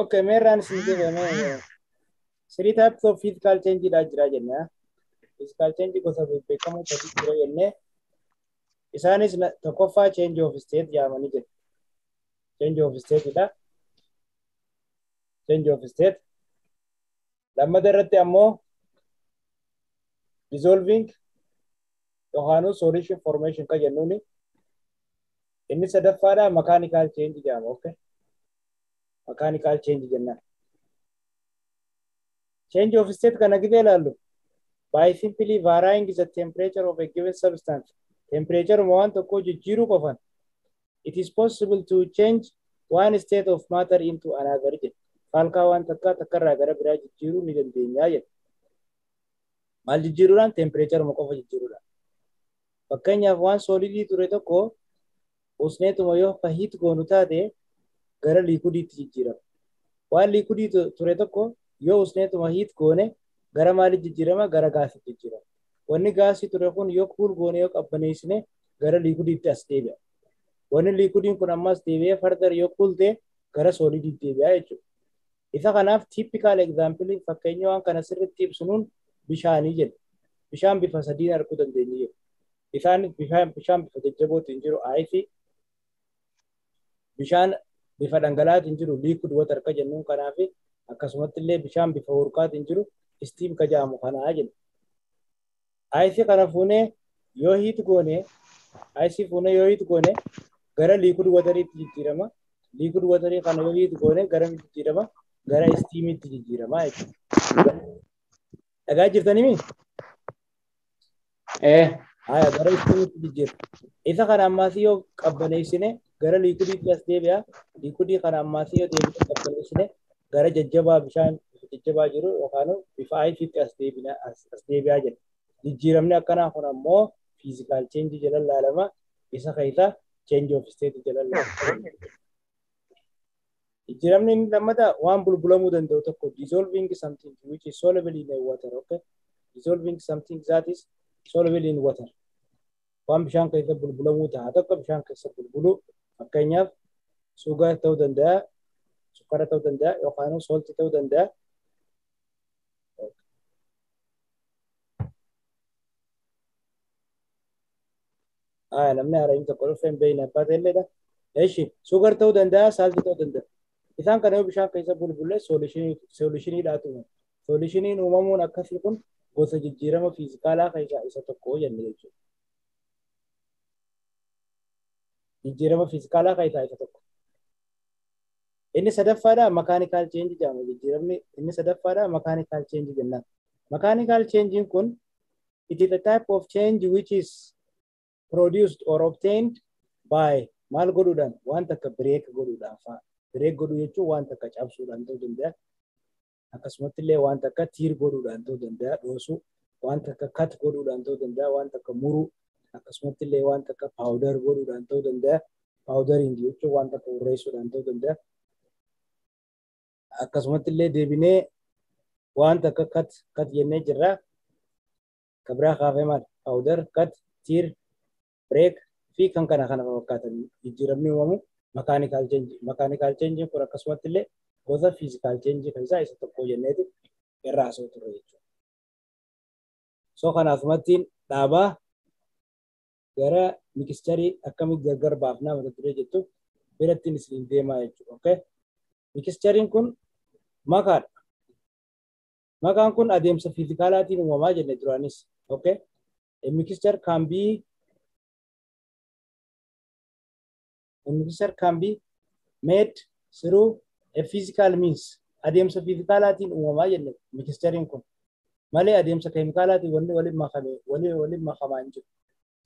Okay, meerraan isin jedhame three types of physical change dha jira jenna. Physical change gosa beekamoo sadii jira jennee isaanis tokkoffaa change of state jedhamanii jiru. Change of state dha. Change of state. Lammata irratti ammoo dissolving yookaan solution formation kan jennuuni. Inni sadaffaadha mechanical change jedhama. Okay. Mechanical change jennaan. Change of state kana gidee ilaallu by simply varying the temperature of a given substance. Temperature waan tokkoo jijjiiruu qofan. It is possible to change one state of matter into another jedha. Faalkaa waan takkaa takkarraa gara biraa jijjiiruu ni dandeenya jedha. Maal jijjiiruudhaan? Temperature qofa jijjiiruudhaan. Fakkeenyaaf waan solidii ture tokko usneetuma yoo heat goonu taate gara liquidiitti jijjiirama. Waan liquidii ture tokko yoo usneetuma heat goone gara maalitti jijjiirama? Gara gaasiitti jijjiirama. Wanni gaasii ture kun yoo cool goone yoo qabbaneessine gara liquidiitti as deebi'a. Wanni liquidiin kun ammas deebi'ee further yoo cool ta'e gara solidiitti deebi'a jechuudha. Isa kanaaf typical example fakkeenya waan kana sirriitti ibsinuun bishaanii jedha. Bishaan bifa sadiin arguu dandeenya jedha. Isaanis bishaan bifa jajjabootiin jiru ice, bishaan bifa dhangala'aatiin jiru liquid water ka jennuun kanaaf akkasumatti illee bishaan bifa hurkaatiin jiru steam ka jedhamu kanaa jedha. Ice kana fuunee yoo heat goone, ice fuunee yoo heat goone gara liquid wateriitti jijjiirama. Liquid waterii kana yoo heat goone gara jijjiirama? Gara steamitti jijjiirama jechuudha. Dhagaa jirtanii mi? Eh. Haya, gara steamitti jijjiirama. Isa kana ammaas yoo qabbaneessine gara liquidiitti as deebi'a. Liquidii kana ammaas yoo deebine qabbaneessine gara jajjabaa bishaan jajjabaa jiru yookaan bifa iceitti as deebi'aa jira. Jijjiiramni akkanaa kun ammoo physical change jala ilaalama. Isa keessa change of state jala ilaalama. Jijjiiramni inni lammataa waan bulbulamuu danda'u tokko dissolving something which is soluble in water. Okay? Dissolving something that is soluble in water. Waan bishaan keessa bulbulamuu ta'a tokko bishaan keessa bulbuluu fakkeenyaaf sugar ta'uu danda'a, sukkara ta'uu danda'a yookaan salt ta'uu danda'a. Namni haaraan tokko dhufe hin beekne abbaa ta'elleedha. Eshi sugar ta'uu danda'a, salt ta'uu danda'a. Isaan kana yoo bishaan keessa bulbulle solutioniidhaatu uumama. Solutioniin uumamuun akkasii kun gosa jijjiirama fiizikaalaa keessaa isa tokko jenne jechuudha. Jijjiirama fiizikaalaa keessaa isa tokko. Inni sadaffaadha mechanical change jedhama. Jijjiiramni inni sadaffaadha mechanical change jennaan. Mechanical change kun it is a type of change which is produced or obtained by maal godhuudhaan waan takka break godhuudhaan fa'a. Break godhuu jechuun waan takka cabsuudhaan ta'uu danda'a. Akkasumatti illee waan takka tear godhuudhaan ta'uu danda'a. Dhoosuu, waan takka cut godhuudhaan ta'uu danda'a. Waan takka muruu, akkasumatti illee waan takka powder godhuudhaan ta'uu danda'a. Powdering jechuun waan takka hurreessuudhaan ta'uu danda'a. Akkasumatti illee deebinee waan takka cut cut jennee jirra. Kabiraa kaafee maal? Powder, cut, tear, break fi kan kana kana fakkaatan jijjiiramni uumamu mechanical change. Mechanical change kun akkasumatti illee gosa physical change keessaa isa tokko jenneeti irraa haasa'u turre jechuudha. So kanaafumatti dhaabaa gara mixturii akkamitti gargar baafnaa mata duree jettu birattiin isin deemaa jechuudha. Okay? Mixturiin kun makaadha. Makaan kun adeemsa fiizikaalaatiin uumamaa jenne duraanis. Okay? A mixture can be A mixture can be made through a physical means. Adeemsa fiizikaalaatiin uumamaa jenne mixturein kun. Malee adeemsa keemikaalaatiin wanni waliin makame waliin makamaa hin jiru.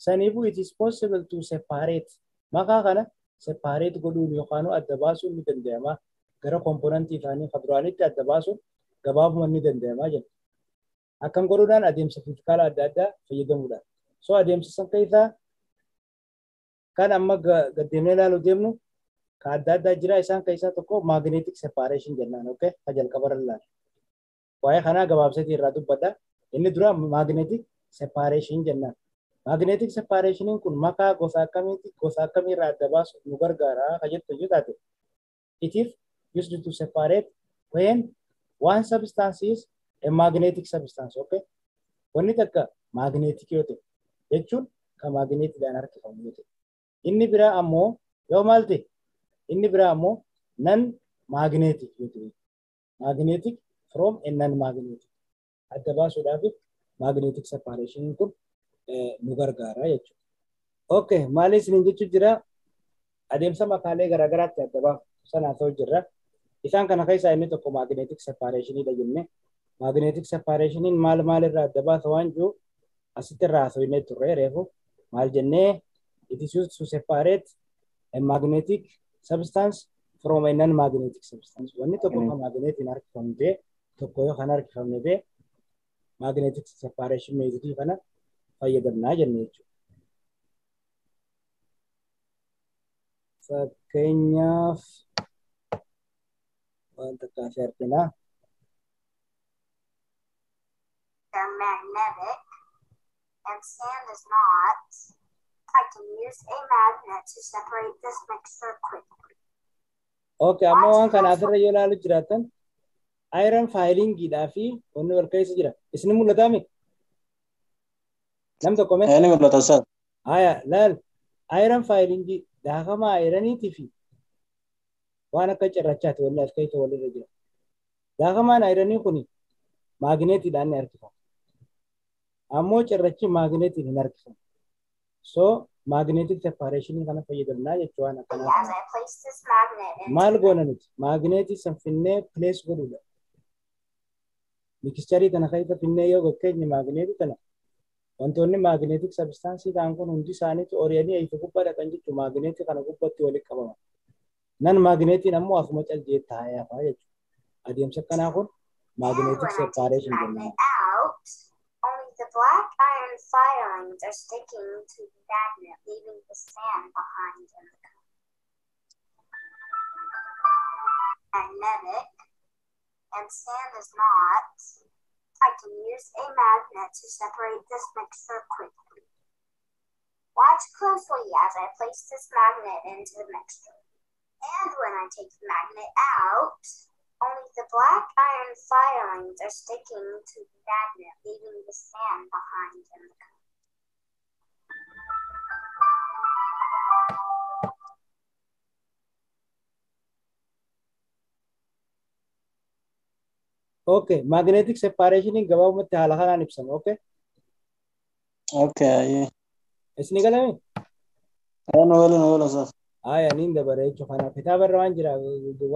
Saniifuu it is possible to separate. Makaa kana separate godhuun yookaan adda baasuun ni danda'ama. Gara komponentii isaanii kan duraanitti adda baasuun gabaabuma ni danda'ama jenna. Akkam godhuudhaan adeemsa fiizikaalaa adda addaa fayyadamuudhaan. So adeemsa san keessaa kan amma gaddeemnee ilaaluu deemnu kan adda addaa jira isaan keessaa tokko magnetic separation jennaan okay ka jalqabarra ilaalla. Waa'ee kanaa gabaabsatii irraa dubbadha. Inni dura magnetic separation jennaan. Magnetic separationiin kun makaa gosa akkamiiti gosa akkamiirraa adda baasuuf nu gargaara ka jettu yoo taate it is used to separate when one substance is a magnetic substance okay. Wanni takka magnetic yoo ta'e jechuun kan maagneetiidhaan harkifamu yoo ta'e. Inni biraa ammoo yoo maal ta'e inni biraa ammoo non magnetic yoo ta'e magnetic from a non magnetic adda baasuudhaaf magnetic separation kun nu gargaara jechuudha. Okay, maal isiniin jechuu jira adeemsa makaalee garaagaraatti adda baafu sanaa ta'u jirra. Isaan kana keessaa inni tokko magnetic separationidha jenne. Magnetic separationiin maal maalirraa adda baasa waan jiru asitti irraa haasofnee turre reefu maal jennee it is used to separate a magnetic substance from a non-magnetic substance. Wanni tokko kan magneetiin harkifamu ta'e tokko yoo kan harkifamne ta'e magnetic separation method kana fayyadamnaa jenne jechuudha. Fakkeenyaaf waan takka asii arginaa. They're magnetic and sand is not. I can use a magnet to separate this mixture quickly. Okay, amma waan kana asirra yoo ilaalu jiraatan iron filingiidhaa fi wanni wal keessa jira. Isin mul'ataa mi? Nam tokko mee? Ni mul'ata ustaz. Haya, laal. Iron filingii daakama ironiitii fi waan akka cirrachaati wanni as keessa walirra jira. Daakamaan ironii kun maagneetiidhaan ni harkifama. Ammoo cirrachi maagneetiin hin harkifamu. So magnetic separation kana fayyadamnaa jechuu waan akkanaa As kana. I place this magnet into Maal goona nuti? Maagneetii san finnee place godhuudha. Mikischarii kana keessa finnee yoo gakkeenye maagneetii kana wantoonni magnetic substance ta'an kun hundi isaaniitu ori'anii eessa gubbaa dhaqan jechuudha. Maagneetii kana gubbatti walitti qabaman. Nan maagneetiin ammoo asuma cal jee taa'ee hafaa jechuudha. Adeemsa akkanaa kun and magnetic when I take the separation jennaan. magnet out, only the black iron filings are sticking to the magnet, leaving the sand behind in the cup. Magnetic and sand is not. I can use a magnet to separate this mixture quickly. Watch closely as I place this magnet into the mixture. And when I take the magnet out, only the black iron filings are sticking to the magnet, leaving the sand behind in the cup. Okay, magnetic separation gabaabumatti haala kanaan ibsama. Okay, Okay. isni galame? Nu wala nu wala ustaz. Haya, niin dabare jechuudha. Kanaaf kitaaba irra waan jira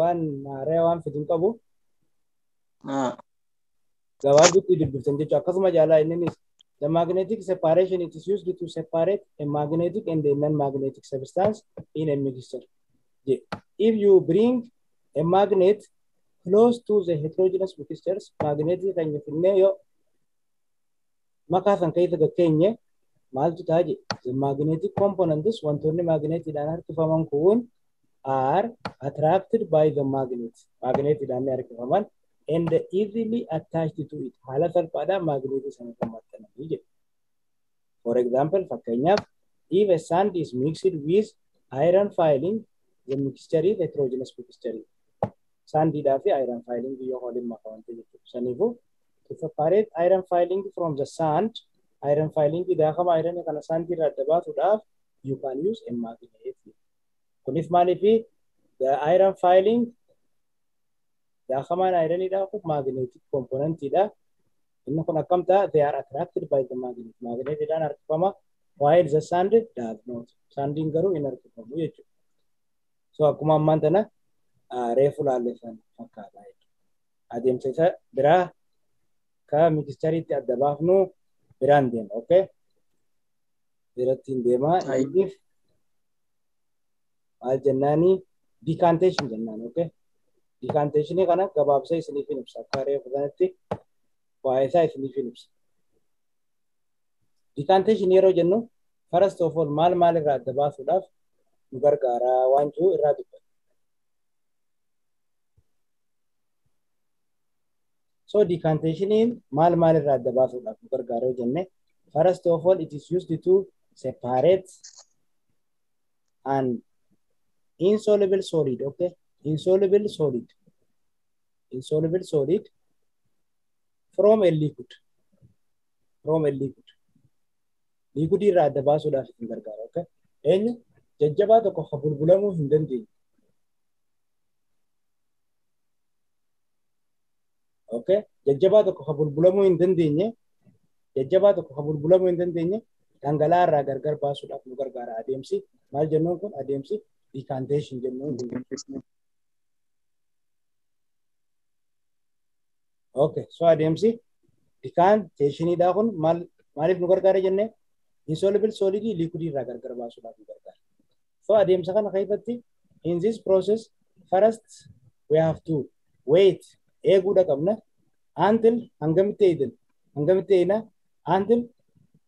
waan haaraa waan fidu hin qabu Ah. gabaabdutti dubbiftan jechuudha. Akkasuma jaalaa inninis the magnetic separation it is used to separate a magnetic and a non-magnetic substance in a mixture. If you bring a magnet close to the heterogeneous mixtures, magnetic keenya finnee yoo makaa san keessa gakkeenye maaltu ta'a jedhe the magnetic components wantoonni magnetiidhaan harkifaman kun are attracted by the magnet. Magnetiidhaan ni harkifaman and easily attached to it. Haala salphaadhaan magneetii sana kan maxxananii jedhe. For example, fakkeenyaaf if a sand is mixed with iron filing, the mixture is heterogeneous mixture. Sandiidhaa fi iron filing yoo waliin makamante jechuudha. Saniifuu to separate iron filing from the sand, iron filing daakama iron kana sandii irraa adda baasuudhaaf you can use a magnet. Kunis maaliifi the iron filing daakamaan ironiidhaa kun magnetic componentidha. Inni kun akkam ta'a? They are attracted by the magnet. Magnetiidhaan harkifama while the sand does not. Sandiin garuu hin harkifamu jechuudha. So akkuma ammaan tana reefu laalleessan fakkaata jechuudha. Adeemsa isa biraa ka mixtureitti adda baafnu biraan deema. Okay? Biratti hin deema. Innis maal jennaani decantation jennaan. Okay? Decantationii kana gabaabsee isiniif hin ibsa. Akka reefu kanatti waa'ee isaa isiniif hin ibsa. Decantation yeroo jennu first of all maal maal irraa adda baasuudhaaf nu gargaara waan jiru irraa dubbata. So decantationiin maal maal irraa adda baasuudhaaf nu gargaara yoo jenne, first of all it is used to separate an insoluble solid, okay? Insoluble solid. Insoluble solid from a liquid. From a liquid. Liquid irraa adda baasuudhaaf isin gargaara, okay? Eenyu jajjabaa tokko ka bulbulamuu hin dandeenye. Okay? Jajjabaa tokko ka bulbulamuu hin dandeenye, jajjabaa tokko ka bulbulamuu hin dandeenye dhangala'aa irraa gargar baasuudhaaf nu gargaara adeemsi. Maal jennuun kun? Adeemsi decantation jennuun kun. Okay, so adeemsi decantationiidha kun maal maaliif nu gargaara jennee? Insoluble solid liquid irraa gargar baasuudhaaf nu gargaara. So adeemsa kana keessatti, in this process, first we have to wait, eeguudha qabna, until, hangamitti eegna, hangamitti eegna, until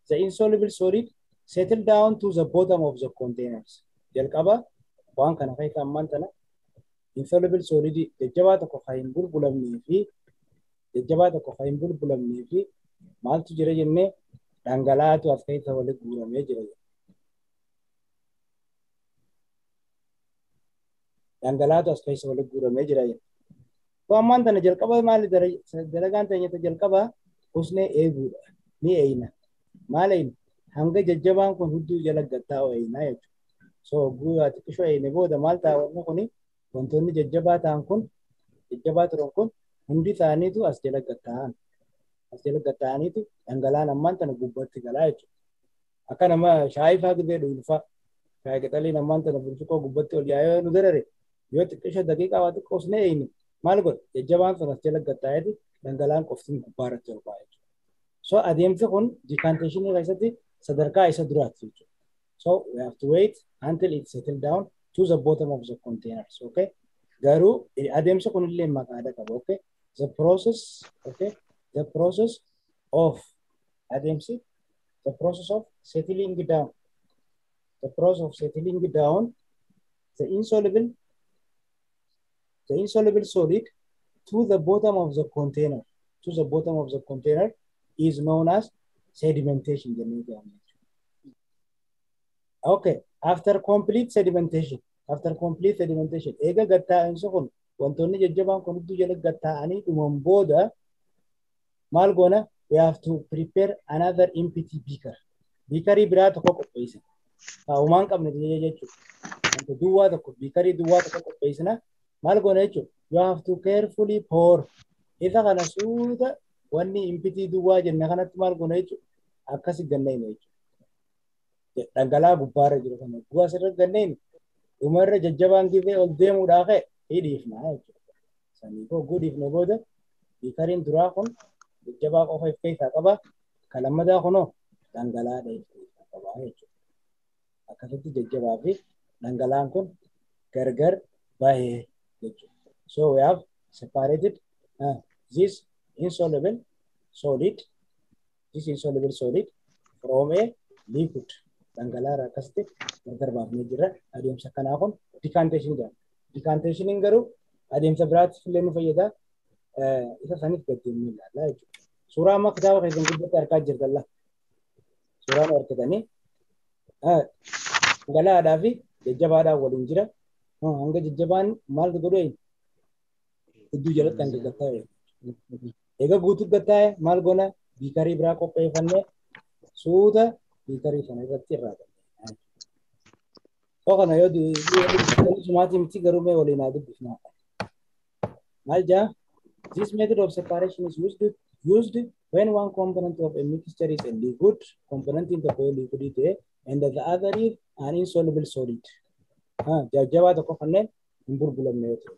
the insoluble solid settle down to the bottom of the containers. Jalqaba waan kana keessa ammaan tana insoluble solid jajjabaa tokko kan hin bulbulamnee fi jajjabaa tokko kan hin bulbulamnee fi maaltu jira jennee? Dhangala'aatu as keessa walitti guuramee jira. Dhangala'aatu as keessa walitti guuramee jira. So ammaan tana jalqaba maali dalagaan teenyata? Jalqaba usnee eeguudha. Ni eeyna. Maal eeyna? Hanga jajjabaan kun hudduu jala gattaa'u eeyna jechuudha. So guuraa xiqqishoo eeyne booda maal ta'a? Wanni kuni, wantoonni jajjabaa ta'an kun, jajjabaa turan kun hundi isaaniitu as jala gattaa'an. As jala gattaa'aniitu dhangala'aan ammaan tana gubbatti galaa jechuudha. Akka nama shaayii fa'aa gibee dhuunfaa shaayii qixaliin ammaan tana burcuqqoo gubbatti ol yaa'ee nu darare, yoo xiqqishoo daqiiqaa waa xiqqoo usnee eeyne maal godha? Jajjabaan sun as jala gattaa'eeti dhangala'aan qoftiin gubbaa irratti ol ba'a jechuudha. So adeemsi kun decantationii keessatti sadarkaa isa duraati jechuudha. So we have to wait until it settle down to the bottom of the containers. Okay? Garuu adeemsi kun illee maqaadha qaba. Okay? The process, okay? The process of adeemsi, the process of settling down. The process of settling down the insoluble solid to the bottom of the container, to the bottom of the container is known as sedimentation jennee jedhamna. Okay, after complete sedimentation, after complete sedimentation, eega gattaa'insi kun, wantoonni jajjabaan kun hudduu jala gattaa'anii dhuman booda maal goona? We have to prepare another empty beaker. Beakerii biraa tokko qopheessina. Kaa'umaan qabne jechuudha. Wanta duwwaa tokko, beakerii duwwaa tokko qopheessina. Maal goona jechuudha? You have to carefully pour. Isa kana suuta wanni empty duwwaa jenne kanatti maal goona jechuudha? Akkasi ganneen jechuudha. Dhangala'aa gubbaarra jiru kana gubbaa asirra ganneen dhumarra jajjabaan gibee ol deemuudhaa ka'e hidhiifna jechuudha. Saniifuu hogguu dhiifne booda beakeriin duraa kun jajjabaa qofa of keessaa qaba. Kan lammataa kunoo dhangala'aadha of keessaa qaba jechuudha. Akkasitti jajjabaa fi dhangala'aan kun gargar bahee jechuudha. So we have separated this insoluble solid, this insoluble solid from a liquid. Dhangala'aa irraa akkasitti gargar baafnee jira. Adeemsa kanaa kun decantation jedhama. Decantationiin garuu adeemsa biraatti illee nu fayyada. Isa sanis gad deemnee ilaalla jechuudha. Suuraa amma kitaaba keessan gubbaatti argaa jirtan, suuraan argatanii dhangala'aadhaa fi jajjabaadhaan waliin jira. Hanga jajjabaan maal godhu? Hedduu jalatti hanga gattaa'e. Egaa guutuu gattaa'e maal goona? Beakerii biraa qopheeffannee suuta beakerii sana irratti irraa galna. So kana yoo sumaatii miti, garuu mee waliin haa dubbifnaa. Maal jaa? This method of separation is used when one component of a mixture is a liquid, component in the liquid ta'e, and the other is an insoluble solid. Jajjabaa tokko kanneen hin bulbulamne yoo ta'e.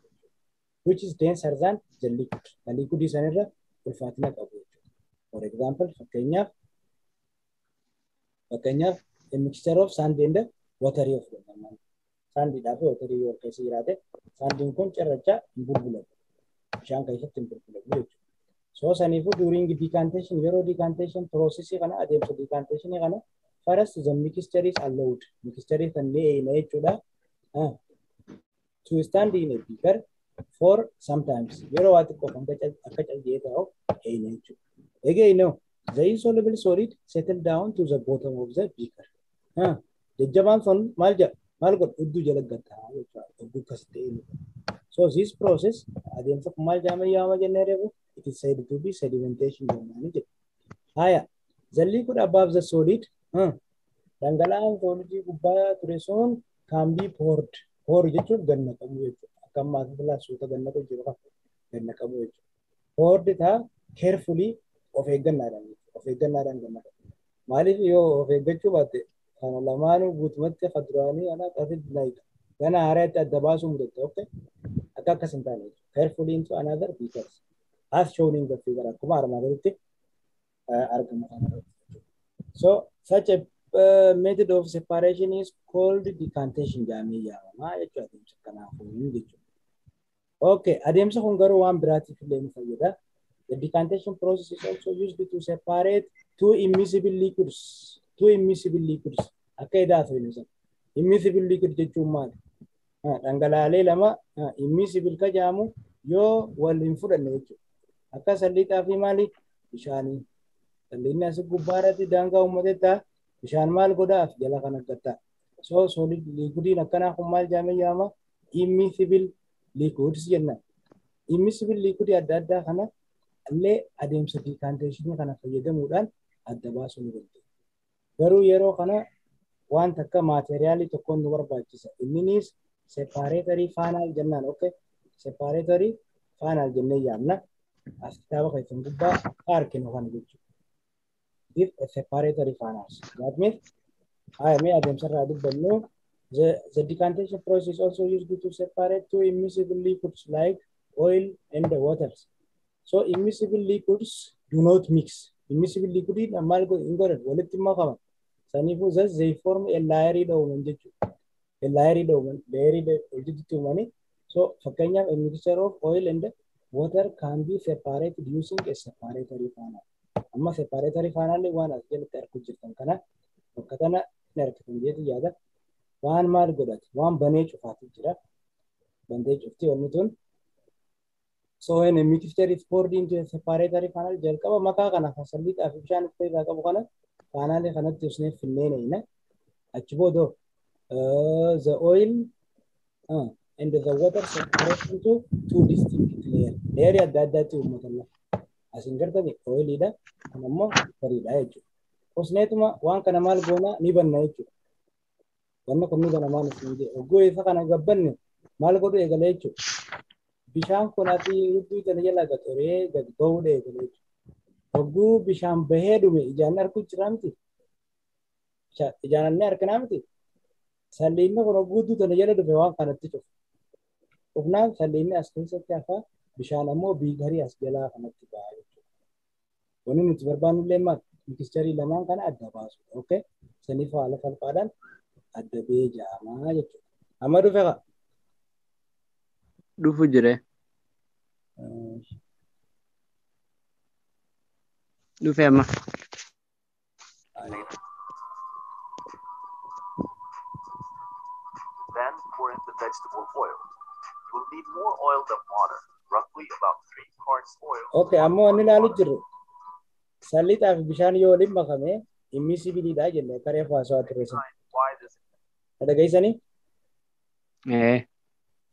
Which is denser than the liquid. The liquid sanirra ulfaatina qabu jechuudha. For example, fakkeenyaaf a mixture of sand and water yoo fudhanna. Sandiidhaa fi waterii yoo keessa jiraate sandiin kun cirracha hin bulbulamu. Bishaan keessatti hin bulbulamu jechuudha. So saniifuu during decantation yeroo decantation process kana adeemsa decantation kana first the mixture is allowed. Mixture kan ni eeyina jechuudha. To stand in a beaker for sometimes yeroo waa xiqqoof akka calqee ta'u eeyina jechuudha. Again, no, the insoluble solid settle down to the bottom of the beaker. Jajjabaan sun maal jedha? Maal godha? Hudduu jala gataa jechuudha. Hudduu akkas ta'e. So this process adeemsa kun maal jedhama yaama jennee reefu? It is said to be sedimentation jennaani jedha. Haya, the liquid above the solid dhangala'aan solidii gubbaa ture sun can be poured. Pour jechuun gad naqamuu jechuudha. Akka ammaa asitti suuta gad naqu jiru kan gad naqamuu jechuudha. Poured ta'a carefully of eeggannaadhaan jechuudha. Of eeggannaadhaan gad naqamu. Maaliif yoo of eeggachuu baatte kana lamaanuu guutumatti kan duraanii ana asitti like gana haaraatti adda baasuu mudatte okay? Akka akkas hin taane jechuudha. Carefully into another beakers. As shown in the figure akkuma armaan gaditti argamu kana irratti. So such a method of separation is called decantation jedhamee yaamama jechuudha adeemsa kanaafuu jechuudha. Okay, adeemsa kun garuu waan biraatiif illee ni fayyada. The decantation process is also used to separate two immiscible liquids. Two immiscible liquids. Akka edaa feenu sana. Immiscible liquid jechuun maali? Dhangala'aalee lama immiscible ka jedhamu yoo wal hin fudhanne jechuudha. Akka salliixaa fi maali? Bishaanii. Salliinni as gubbaa irratti daangaa uummatee ta'a. Bishaan maal godhaaf jala kan argatta. So solid liquidiin akkanaa kun maal jedhamee yaama? Immiscible liquids jenna. Immiscible liquid adda addaa kana illee adeemsa decantation kana fayyadamuudhaan adda baasuu ni dandeenya. Garuu yeroo kana waan takka maateriyaalii tokkoon nu barbaachisa. Inninis separatory funnel jennaan. Okay? Separatory funnel jennee yaamna. As kitaaba keessan gubbaa akka arginu kana jechuudha. Give a separatory funnel. That means mee adeemsa irraa dubbannu the decantation process is also used to separate two immiscible liquids like oil and the waters. So immiscible liquids do not mix. Immiscible liquid maal hin godhan walitti makaman. Saniifuu thus they form a layer uuman jechuudha. A layer uuman, layer walitti uumanii. So fakkeenyaaf a mixture of oil and water can be separated using a separatory funnel. Amma separatory funnel waan as jalatti arguu jirtan kana bakka tana ni argitan jeetu yaada. Waan maal godhate? Waan banee cufaatu jira. Bantee cufti wanni tun. So when a mixture is poured into a separatory funnel jalqaba makaa kana salliixaa fi bishaan of keessaa qabu kana funnel kanatti usnee finnee neeyna. Achi booda the oil and the water separate into two distinct layer. Layer adda addaatti uummatan lafa. Asiin gartani oiliidha. Kun ammoo wateriidha jechuudha. Usneetuma waan kana maal goona ni banna jechuudha. Wanni kun ni bana maal isin jedhe. Hogguu isa kana gabbanne maal godhu eegale jechuudha. Bishaan kun ati hudduu tana jala gad horee gad ba'uudha eegale jechuudha. Hogguu bishaan bahee dhume ijaan arguu jira miti. Ijaan inni arginaa miti. Salliinni kun hogguu hudduu tana jala dhufe waan kanatti cufa. Dhufnaan salliinni as keessatti hafa bishaan ammoo beakerii as jalaa kanatti ba'a jechuudha. Wanni nuti barbaannu illee maal? Mixturii lamaan kana adda baasudha. Okay? Saniif haala salphaadhaan adda ba'ee ja'amaa jechuudha. Amma dhufe kaa? Dhufu jire. Dhufe amma. Then pour in the vegetable oil. You will need more oil than water, roughly about 3 parts oil. Okay, amma wanni ilaalu jirru salliixaa fi bishaan yoo waliin makame immiscibiliidha jenne karee haasawaa turre sana. Why this Dhagaysanii? Ee.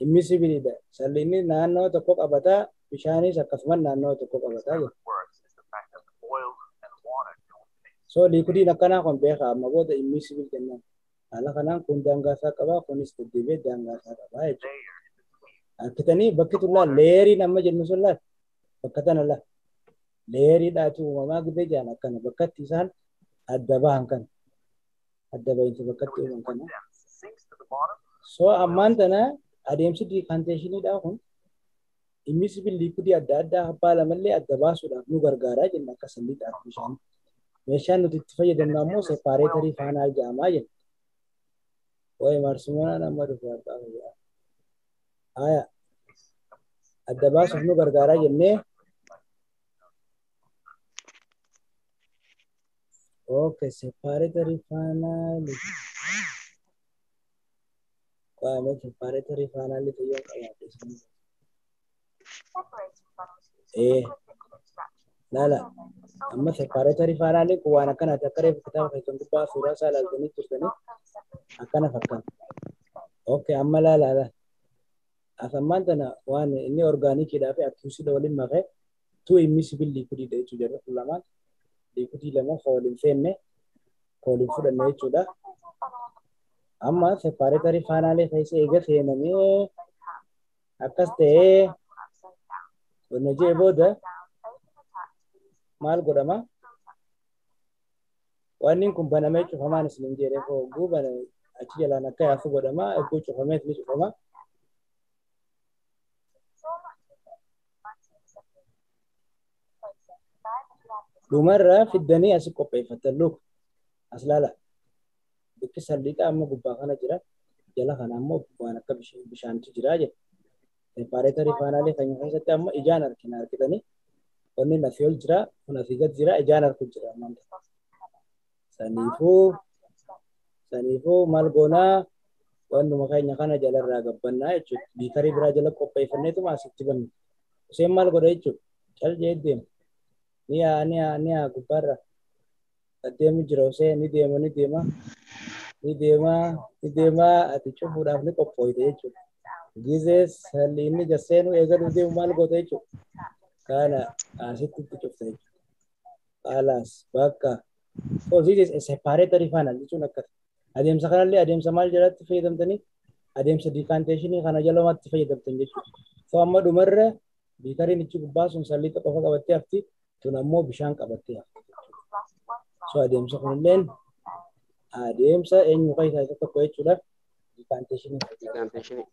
Immiscibiliidha. Salliinni naannoo tokko qabataa bishaanis akkasumas naannoo tokko qabataa jedha. works is the fact that the oil and water don't mix. So liquidiin akkanaa kun beekaa amma booda immiscible jennaan. Haala kanaan kun daangaa isaa qabaa kunis deddeebi'ee daangaa isaa qabaa jechuudha. Layer in between. Harkitanii bakki tun laal layeriin amma jennu sun laal bakka tana laal layeriidhaatu uumamaa gidee jaan akkana bakkatti isaan adda bahan kana adda bahinsa bakkatti So it is uuman more kana. dense, sinks to the bottom, So ammaan tana adeemsi decantationidha kun immiscible liquidii adda addaa abbaa lamallee adda baasuudhaaf nu gargaaraa jenna akka salliixaaf bishaan. Meeshaan nuti itti fayyadamnu ammoo separatorii funnel jedhamaa jenna. Wayi marsimoonaan amma dhufe abbaa fayyaa. Haya adda baasuuf nu gargaaraa jennee. Okay, separatory funnel. Qaama separatory funnel fayyoo qabaate. Eh, laala amma separatory funnel kun waan akkanaati akka reefu kitaaba keessan gubbaa suuraa isaa ilaaltanii jirtanii akkana fakkaata. Okay, amma laala laala. Asammaan tana waan inni orgaanikiidhaa fi aqueousidha waliin makee two immiscible liquididha jechuudha jedhu kun lamaan liquidii lama ka waliin seenne ka waliin fudhanne jechuudha. Amma separatory funnel keessa eega seenamee akkas ta'ee wanna jee booda maal godhama? Wanni kun banamee cufamaan isin jedhee hogguu baname achi jalaan akka yaasu godhama egguu cufamees ni cufama. Dhumarra fiddanii asi qopheeffatan luka as laala. Bikki salliixa amma gubbaa kana jira. Jala kana ammoo waan akka bishaantu jira jedha. Separatory funnel kan keessatti amma ijaan argina argitanii wanni asii ol jira kun asii gad jira ijaan argu jira ammaan. Saniifuu maal goonaa wannuma keenya kana jalarraa gabbannaa jechuudha. Beakerii biraa jala qopheeffanneetuma asitti banna. Useen maal godha jechuudha. Cal jee deema. Ni yaa ni yaa ni yaa gubbaarra. Deemu jira Useen ni deema ni deema. Ni deema ni deema ati cufuudhaaf ni qophooyte jechuudha. Gizee salli inni jasseenuu eegaluu deemu maal goota jechuudha. Kana asitti itti cufte jechuudha. Khalaas bakka. So this is a separatory funnel jechuun akkas. Adeemsa kanallee adeemsa maal jalatti fayyadamtanii adeemsa decantationii kana jalumatti fayyadamtan jechuudha. So amma dhumarra beakeriin ichi gubbaa sun salliixa qofa qabattee hafti tun ammoo bishaan qabattee hafti. So adeemsa kunilleen adeemsa eenyu keessaa isa tokko jechuudha. Decantationii. Decantationii.